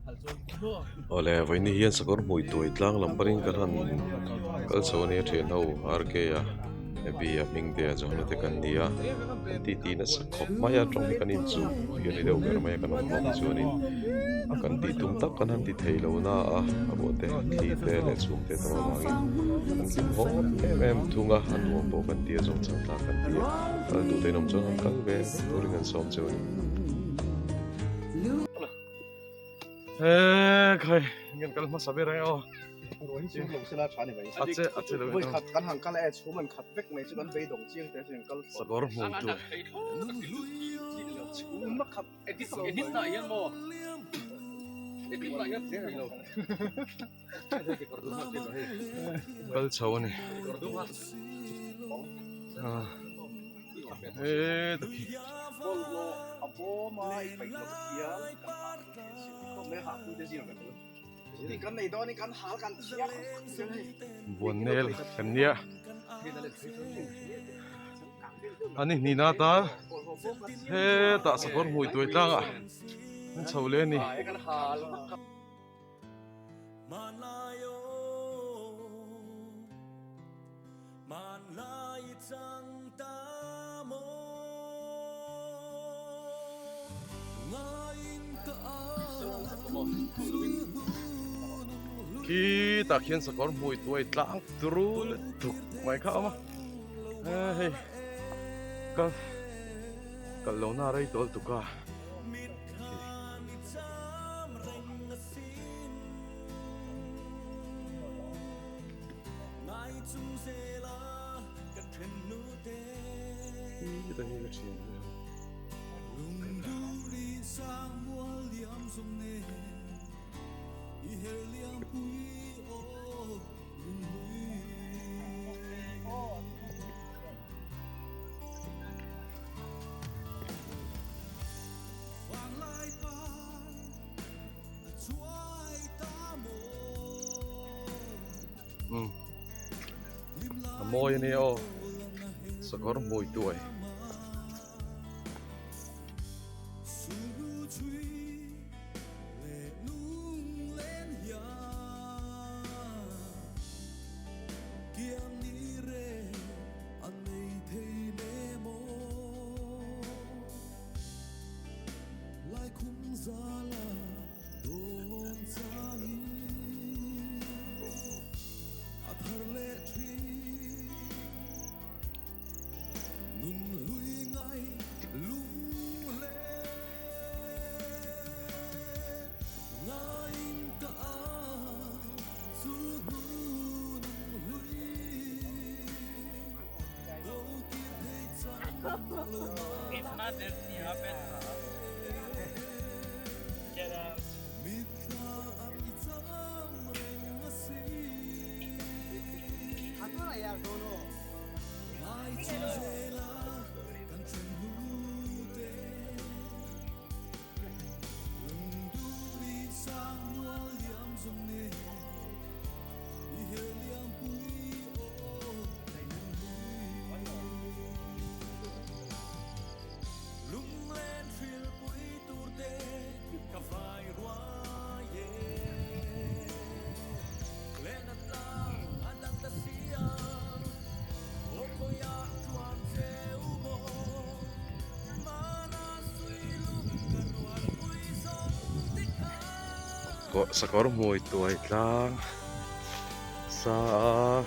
Awle vawiin hian sakawr hmui tuai tlang lam panin kan han kal chho ania thian ho RK a Abby a hming te a Johana te kan ni a kan titi nasa khawp mai a tawng hi kan inchuh hi a ni deuh ber mai a kan awm ho hi chuanin kan tih tum tak kan han ti thei lo na a a ruah te thli te leh chhum te tam avangin kan hlim haw em em thung a a nuam pawh kan ti a zawng chang tlak kan ti a kal duh te in awm chuan han kal ve turin kan sawm cheu a ni. He khai ngen kal hmasa ber ang e aw. Ruah hi chhum lo sela tha ni mai. A che a che lo. Voi khat kan han kal e chhum an khat vek mai chu kan beidawng chiang te chu kal. Sakawr hmui tur. Chhum a khat. Edit edit na hian maw. Edit na hian thei lo. Kal chho a ni. Ah. He tak hi. Buannel kan nia. Ani hnihna atan hetah sakawr hmui tuai tlangah an chho leh a ni. Khi tah khian sakawr hmui tuai tlang turu lutuk mai kha a awm a hei kal kal lohna a rei tawh lutuk a. A mawi a nia aw sakawr hmui tuai. Sakawr hmui tuai tlang sa a.